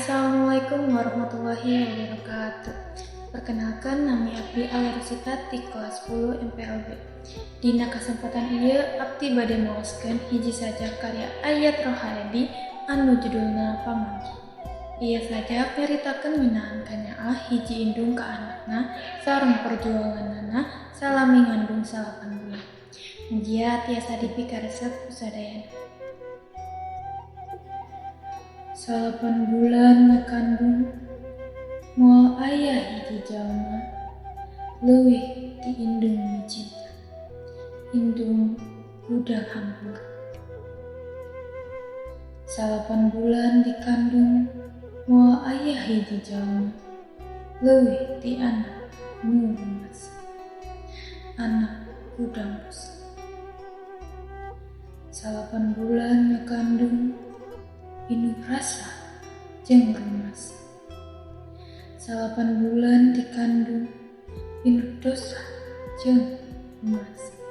Assalamualaikum warahmatullahi wabarakatuh. Perkenalkan, nami abdi Alerosita ti kelas 10 MPLB. Dina kesempatan ieu abdi bade maoskeun hiji sajak karya Ayat Rohaedi anu judulna Pamanggih. Ieu sajak nyaritakeun ngeunaan kanyaah hiji indung ka anakna sareng perjuanganana salami ngandung 9 bulan. Mugia tiasa dipikaresep ku sadayana. 9 bulan ngakandung, moal aya hiji jalma leuwih ti indung micinta, indung gudang hampura. 9 bulan dikandung, moal aya hiji jalma leuwih ti anak nu rumasa, anak gudang dosa. 9 bulan ngakandung, pinuh rasa jeung rumasa. 9 bulan dikandung, pinuh dosa jeung rumasa.